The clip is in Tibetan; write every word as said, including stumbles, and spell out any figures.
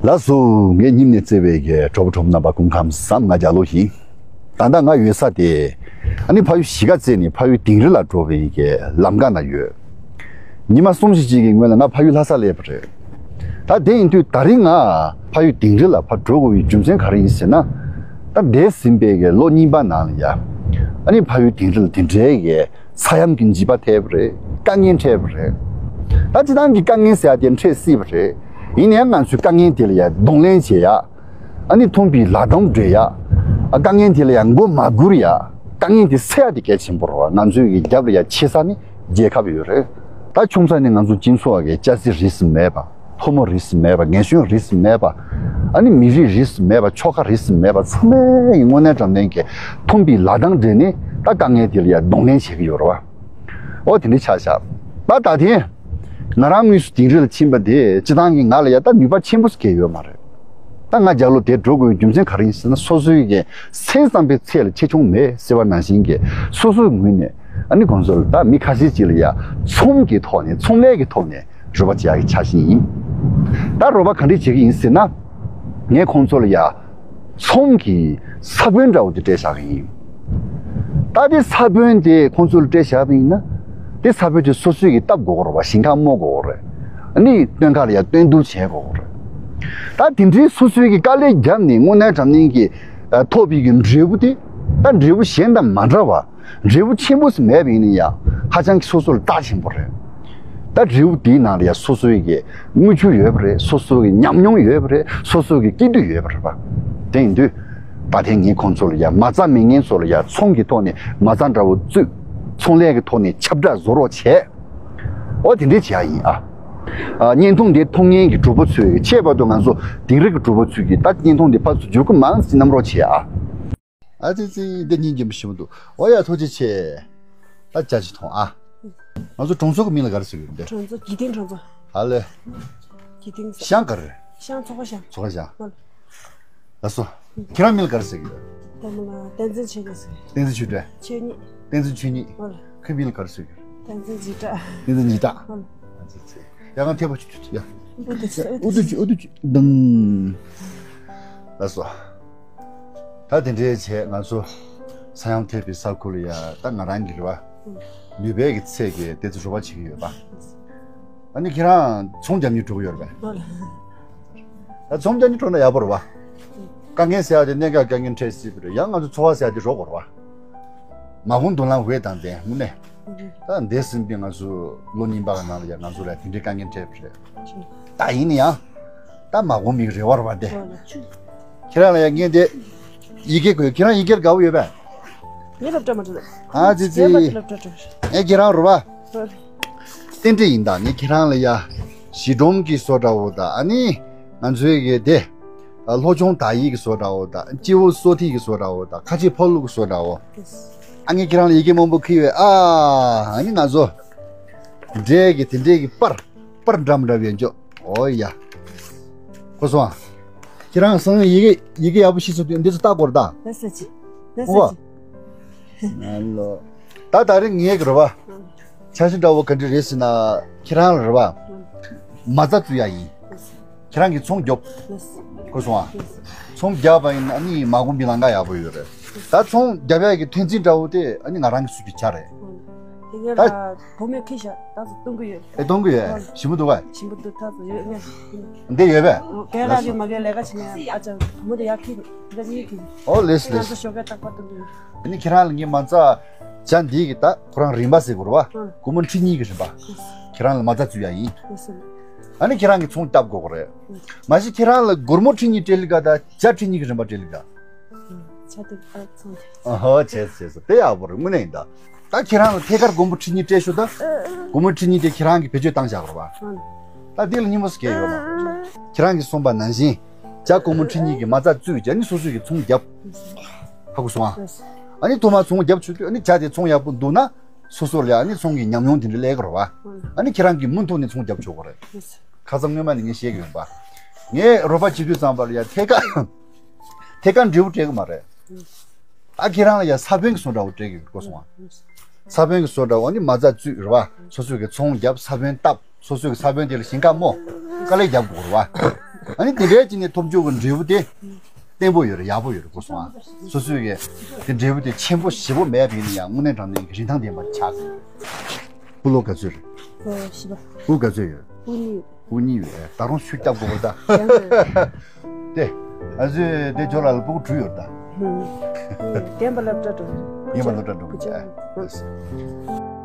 ལགས་སོ། ངའི་སྙིང་ནས་བརྩེ་བའི་གི་གྲོགས་པོ་གྲོགས་མོ་རྣམ་པ་སྐུ་ཁམས་བཟང་། ང་རྒྱ་ལོ་ཡིན། ད་ལྟ་ང་ཡོད་ས་དེ། ཨ་ནི་ཕ་ཡུལ་གཞིས་ཀ་རྩེ་ནས་ཕ་ཡུལ་དིང་རི་ལ་འགྲོ་བའི་གི་ལམ་ཁ་ན་ཡོད། ཉི་མ་གསུམ་བཞི་ཅིག་གི་སྔོན་ལ་ང་ཕ་ཡུལ་ལྷ་ས་སླེབས་པ་རེད། ད་དེ་ཡིན་དུས་ད་རིང་ང་ཕ་ཡུལ་དིང་རི་ལ་ཕར་འགྲོ་དགོས་པའི་རྒྱུ་མཚན་ག་རེ་ཡིན་ཟེར་ན། ད་འདས་ཟིན་པའི་གི་ལོ་གཉིས་པ་ནང་ལ་ཡ། ཨ་ནི་ཕ་ཡུལ་དིང་རི་ལ་དེ་འདྲའི་གི་ས་ཡམས་ཀྱི་འཇིགས་པ་ཐེབས་པ་རེད། དཀའ་ངལ་འཕྲད་པ་རེད། ད་སྤྱིར་བཏང་གི་དཀའ་ངལ་ཟེར་ཡ་དེ་འཕྲད་སྲིད་པ་རེད། ཡིན་ནའང་ང་ཚོའི་དཀའ་ངལ་དེ་ལ་ཡ་གདོང་ལེན་བྱེད་ཡ། ཨ་ནི་ཐོན་པའི་ལག་རྡང་སྦྲེལ་ཡ། ཨ་དཀའ་ངལ་དེ་ལ་ཡ་མགོ་མ་སྒུར་ཡ། དཀའ་ངལ་དེ་སེལ་ཡ་དེ་གལ་ཆེན་པོ་རེད་བ། ང་ཚོའི་གི་རྒྱབ་ལ་ཡ་ཆེ་ས་ནི་རྒྱལ་ཁབ་ཡོད་རེད། ད་ཆུང་ས་ནས་ང་ཚོ་སྤྱི་ཚོགས་ཀྱི་སྐྱ་སེར་རིས་སུ་མེད་པ། ཕོ་མོ་རིས་སུ་མེད་པ། རྒན་གཞོན་རིས་སུ་མེད་པ། ཨ་ནི་མི་རིགས་རིས་སུ་མེད་པ། ཆོལ་ཁ་རིས་སུ་མེད་པ་ཚང་མའི་དངོས་གནས་དྲང་གནས་ཀྱི་མཐུན་པའི་ལག་གདང་སྦྲེལ་ནས་ད་དཀའ་ངལ་དེ་ལ་ཡ་གདོང་ལེན་བྱེད་ཀྱི་ཡོད་རེད་བ། ཨོ་དེ་འདྲ་ཆགས་ཤག་ད་ད་ཐེངས་ང་རང་དངོས་སུ་དིང་རི་ལ་ཕྱིན་པ་དེ་སྤྱིར་བཏང་གི་ང་ལ་ཡ་ད་ནུས་པ་ཆེན་པོ་ཞིག་གང་ཡོད་མ་རེད། ད་ང་རྒྱ་ལོ་དེར་འགྲོ་དགོས་རྒྱུ་མཚན་ག་རེ་ཡིན་ཟེར་ན། སོ་སོའི་གི་སེམས་བསམ་པའི་ཚད་ལ་ཆེ་ཆུང་མེད་ཟེར་བ་ནང་བཞིན་གྱི་སོ་སོའི་ངོས་ནས་ཨ་ནི་ཁོང་ཚོ་ལ་ད་མི་ཁ་ཤས་ཅིག་ལ་ཡ་ཚོང་གི་ཐོག་ནས་ཚོང་ལས་ཀྱི་ཐོག་ནས་རོགས་པ་བྱེད་ཡག་གི་འཆར་གཞི་ཡིན། ད་རོགས་པ་ག་འདྲས་བྱེད་ཀྱི་ཡིན་ཟེར་ན། ངས་ཁོང་ཚོ་ལ་ཡ་ཚོང་གི་ས་བོན་འདྲ་བོ་དེ་སྤྲད་བཞག་གི་ཡིན། ད་དེ་ས་བོན་དེ་ཁོང་ཚོ་ལ་སྤྲད་བཞག་པ་ཡིན་ན། དེ་ས་བོན་དེ་སོ་སོས་ཀྱིས་བཏབ་དགོས་རེད་བ། ཞིང་ཁ་རྨོ་དགོས་རེད། ཨ་ནི་སྟོན་ཁ་ལ་ཡ་སྟོན་བསྡུ་བྱེད་དགོས་རེད། ད་དེ་འདྲའི་སོ་སོའི་གི་དཀའ་ལས་བརྒྱབ་ནས་དངོས་གནས་དྲང་གནས་ཀྱི་ཨ་ཐོབ་པའི་གི་འབྲས་བུ་དེ། ད་འབྲས་བུ་གཞན་དང་མ་འདྲ་བ། འབྲས་བུ་ཆེན་པོ་ཞིག་མེད་པ་ཡིན་ན་ཡང་ཧ་ཅང་གི་སོ་སོ་ལ་རྟགས་ཆེན་པོ་རེད། ད་འབྲས་བུ་དེའི་ནང་ལ་ཡང་སོ་སོའི་གི་རྔུལ་ཆུ་ཡོད་པ་རེད། སོ་སོའི་གི་ཉམས་མྱོང་ཡོད་པ་རེད། སོ་སོའི་གི་སྐྱིད་སྡུག་ཡོད་པ་རེད་པ། དེ་ཡིན་དུས་ད་ཐེངས་ངས་ཁོང་ཚོ་ལ་ཡང་མ་རྩ་མེད་མཁན་ཚོ་ལ་ཡང་ཚོང་གི་ཐོག་ནས་མ་རྩ་འདྲ་བོ་བཙུགས། ཚོང་ལས་ཀྱི་ཐོག་ནས་ཁྱབ་བསྒྲགས་བཟོ་རོགས་བྱས། ཨོ་དེ་འདྲས་བྱེད་ཡ་ཡིན་ཨ། ཨ་བརྙན་ཐུང་འདི་མཐོང་མཁན་གྱི་གྲོགས་པོ་ཚོས་ཁྱེད་བར་དུ་ང་ཚོ་དིང་རི་གི་གྲོགས་པོ་ཚོས་ཀྱི་ད་བརྙན་ཐུང་འདི་ཕར་ཚུར་བརྒྱུད་སྐུར་མང་ཙམ་གནང་རོགས་བྱེད་ཨ། ཨ་ཙི་ཙི། འདི་སྙིང་རྗེ་མོ་ཞིག་མི་འདུག་ཨོ་ཡ། ཐུགས་རྗེ་ཆེ། ད་ཅ་ཅིག་འཐུང་ཨ། ང་ཚོ་གྲོང་ཚོ་གི་མིང་ལ་ག་རེ་ཟེར་གྱི་ཡོད་འདི། གྲོང་ཚོ་དགེ་ལྡན་གྲོང་ཚོ། ཧ་ལས། དགེ་ལྡན་ཟེར། ཤང་ག་རེ། ཤང་ཚོ་ཁ་ཤང་། ཚོ་ཁ་ཤང་། ཨོ། ལགས་སོ། ཁྱེད་རང་མིང་ལ་ག་རེ་ཟེར་གྱི་ཡོད། ད་མིང་ལ་བསྟན་འཛིན་ཆོས་སྒྲོན་ཟེར། བསྟན་འཛིན་ཆོས་སྒྲོན། ཆོས་ཉིད། བསྟན་འཛིན་ཆོས་ཉིད། ཨོ་ལགས། ཁོའི་མིང་ལ་ག་རེ་ཟེར་གྱི་ཡོད། བསྟན་འཛིན་འཇིགས་བྲལ། བསྟན་འཛིན་འཇིགས་བྲལ། ཨོ་ལགས། ཨ་ཙི་ཙི། ཡ་ང་ཐེ་པ་ཆུ་ཆུ་ཡ། ཨུ་ཏུ་ཆུ་ཨུ་ཏུ་ཆུ་ཨུ་ཏུ་ཆུ་དང་། ལགས་སོ། ད་དེ་འདྲའི་བྱས་ང་ཚོ་ས་ཡོམ་ཐེབས་པའི་ས་ཁུལ་ལ་ཡ་ད་ང་རང་གི་རེད་བ། ནུས་པའི་གི་ཚད་ཀྱིས་དེ་ཚོ་རོགས་པ་བྱེད་ཀྱི་ཡོད་པ། ཨ་ནི་ཁྱེད་རང་ཚོང་རྒྱབ་ནས་འགྲོ་གི་ཡོད་རེད་པས། ཨོ་ལགས། ད་ཚོང་རྒྱག་ནི་འགྲོ་ན་ཡག་པོ་རེད་བ། དཀའ་ངལ་ཟེར་ཡག་དེ་གནད་འགག་དཀའ་ངལ་འཕྲད་སྲིད་པ་རེད། ཡང་ང་ཚོ་འཚོ་བ་ཟེར་ཡག་དེ་རོགས་དགོས་རེད་བ། མ་དགོས་མདུན་ལམ་འོད་དང་ལྡན་དངོས་གནས། ད་འདས་ཟིན་པའི་ང་ཚོ་ལོ་གཉིས་པ་གི་ནང་ལ་ཡང་ང་ཚོ་ལ་དེ་འདྲའི་དཀའ་ངལ་འཕྲད་པ་རེད། ད་ཡིན་ན་ཡང་། ད་མ་དགོས་མི་རེ་བ་རེད་བ་དེ། ཁྱེད་རང་ལ་ཡང་ངས་དེ། ཡི་གེ་དགོས། ཁྱེད་རང་ཡི་གེར་དགའ་བོ་ཡོད་པས། ངས་སློབ་གྲྭ་མ་འགྲོ། ཨ་ཙི་ཙི། ངས་སློབ་གྲྭ་འགྲོ། ངས་ཁྱེད་རང་རེད་བ། རྟེན་འབྲེལ་ཡིན་ད། ངས་ཁྱེད་རང་ལ་ཡ། གཞིས་སྒྲོམ་གྱི་བཟོ་འདྲ་བོ་དང་ཨ་ནི། ང་ཚོའི་གི་དེ། ལྷོ་ལྗོངས་དག་ཡིག་གི་བཟོ་འདྲ་བོ་དང་སྤྱི་བོ་གསོ་ཐིག་གི་བཟོ་འདྲ་བོ་དང་ཁ་ཆེ་ཕ་ལུག་གི་བཟོ་འདྲ་བོ། ཨ་ངས་ཁྱེད་རང་ལ་ཡི་གེ་མང་པོ་ཁྱེར་ཡོད་ཨ། ཨ་ནི་ང་ཚོ། འདྲེ་གི་དེ་འདྲེ་གི་པར། པར་འདྲ་མི་འདྲ་བའི་འཇོག་ཨོ་ཡ། གོ་སོང་ཨ། ཁྱེད་རང་སང་ཡི་གེ་ཡི་གེ་ཡག་པོ་ཤེས་སོང་དུས་འདི་ཚོ་ལྟ་དགོས་རེད་ད། ལགས་སོ་ཅི། ལགས་སོ་ཅི། ཨ་ལོ། ད་ད་རེས་ངའི་གི་རེད་བ། འཆར་གཞི་འདྲ་བོ་ག་འདྲ་རེད་ཟེར་ན། ཁྱེད་རང་ལ་རེད་བ། མ་རྩ་བཙུགས་ཡ་ཡིན། ཁྱེད་རང་གིས་ཚོང་རྒྱོབ། གོ་སོང་ཨ། ཚོང་རྒྱབ་པ་ཡིན་ན་ནི་མ་དགོས་པའི་ལམ་ཁ་ཡག་པོ་ཡོད་རེད། ད་ཚོང་རྒྱབ་ཡ་གི་ཐོན་རྫས་འདྲ་བོ་དེ་ཨ་ནི་ང་རང་གི་སུ་གི་ཆ་རེད། དེ་ག་ལ་བུ་མོས་ཁྱེར་ཤག་ད་ཚོ་གཏོང་གི་ཡོད། ཨེ་གཏོང་གི་ཡོད། ཞིམ་པོ་འདུག་ག་ཞིམ་པོ་འདུག་ད་ཚོ་ཡོད་ངས། འདི་ཡོད་པས། རྒན་ལགས་ཀྱིས་མ་རྒན་ལས་ཀ་བྱེད་ནས་ཨ་ཅག་བུ་མོ་དེ་ཡར་ཁྱེར་འདི་གཉིས་ཁྱེར། ཨོ་ལེས་ལེས། ང་ཚོ་ཞོགས་ཀས་རྟག་པར་གཏོང་གི་ཡོད། ཨ་ནི་ཁྱེད་རང་ལ་ངས་མ་རྩ་ཇ་འདིའི་གི་ད་ཁོ་རང་རིན་པ་ཟེར་དགོས་རེད་བ། སྒོར་མོ་ཁྲི་གཉིས་ཀྱི་རིན་པ། ཁྱེད་རང་ལ་མ་རྩ་བཙུགས་ཡ་ཡིན། ཨ་ནི་ཁྱེད་རང་གིས་ཚོང་བརྒྱབ་དགོས་ཀྱི་རེད། མ་གཞི་ཁྱེད་རང་ལ་སྒོར་མོ་ཁྲི་གཉིས་སྤྲད་ལི་ག་ད་ཇ་ཁྲི་གཉིས་ཀྱི་རིན་པ་སྤྲད་ལི་ག་ཆ་དེ་ཨ་ཚང་། ཨ་ཧོ་བྱས་སོ་བྱས་སོ། དེ་ཡག་པོ་རེད། དངོས་གནས་ཡིན་ད། ད་ཁྱེད་རང་ལ་ཐད་ཀར་སྒོར་མོ་ཁྲི་གཉིས་སྤྲད་ཤོག་ད། སྒོར་མོ་ཁྲི་གཉིས་དེ་ཁྱེད་རང་གིས་བེད་སྤྱོད་བཏང་བཞག་རོགས་པ། ད་འདི་ལ་སྙིང་པོ་ཟེར་གྱི་ཡོད་མ་རེད། ཁྱེད་རང་གིས་གསུངས་པ་ནང་བཞིན། ཇ་སྒོར་མོ་ཁྲི་གཉིས་ཀྱི་མ་རྩ་བཙུགས་བྱས་ནི་སོ་སོ་གིས་ཚོང་བརྒྱབ། ཧ་གོ་སོང་ཨ། ཨ་ནི་ཐོག་མར་ཚོང་བརྒྱབ་ཆོག་དུས་ཨ་ནི་ཇ་དེ་ཚོང་ཡག་པོ་འདུག་ན། སོ་སོ་ལ་ཨ་ནི་ཚོང་གི་ཉམས་མྱོང་དེ་འདྲ་སླེབས་ཀྱི་རེད་བ། ཨ་ནི་ཁྱེད་རང་གིས་མུ་མཐུད་ནས་ཚོང་བརྒྱབ་ཆོག་གི་རེད། ཁ་སང་སྔོན་མ་ནས་ངས་བཤད་ཀྱི་ཡོད་པ། ངས་རོགས་པ་བྱེད་དུས་ཙམ་པ་ལ་ཡ་ཐད་ཀར། ཐད་ཀར་འབྲས་བུ་སྤྲད་གི་མ་རེད། ཨ་ཁྱེད་རང་ལ་ཡ་ས་བོན་གྱི་བཟོ་འདྲ་བོ་སྤྲད་གི་ཡོད་གོ་སོང་ཨ། ས་བོན་གྱི་བཟོ་འདྲ་བོ་ཨ་ནི་མ་རྩ་བཙུགས་རེད་བ། སོ་སོས་གི་ཚོང་བརྒྱབ་ས་བོན་བཏབ། སོ་སོས་གི་ས་བོན་དེ་ལ་ཞིང་ཁ་རྨོ། དཀའ་ལས་རྒྱབ་དགོས་རེད་བ། ཨ་ནི་དེ་འདྲའི་ཅིག་ནས་ཐོབ་ཆོག་གི་འབྲས་བུ་དེ་བརྟན་པོ་ཡོད་རེད། ཡག་པོ་ཡོད་རེད། གོ་སོང་ཨ། སོ་སོས་གི་དེ་འབྲས་བུ་དེ་ཆེན་པོ་ཞེ་པོ་མེད་པ་ཡིན་ན་ཡང་དངོས་གནས་དྲང་གནས་ཀྱི་རིན་ཐང་ལྡན་པ་ཆགས་ཀྱི་རེད། སྤུ་ལོ་ག་ཚོད་རེད། ཨོ་བཞི་པ། སྤུ་ག་ཚོད་ཡོད། སྤུ་གཉིས། སྤུ་གཉིས་ཡོད། ད་རུང་ཆུ་བརྒྱབ་དགོས་པ་ད། ཡང་དེ། ཨ་ཚོས་དེ་ཇོ་ལ་ལ་སྤུ་གུ་དྲུག་ཡོད་ད། ཧུམ། བདེན་པ་སློབ་གྲྭ་འགྲོ། ཡིན་པ་སློབ་གྲྭ་འགྲོ་གི་བྱས།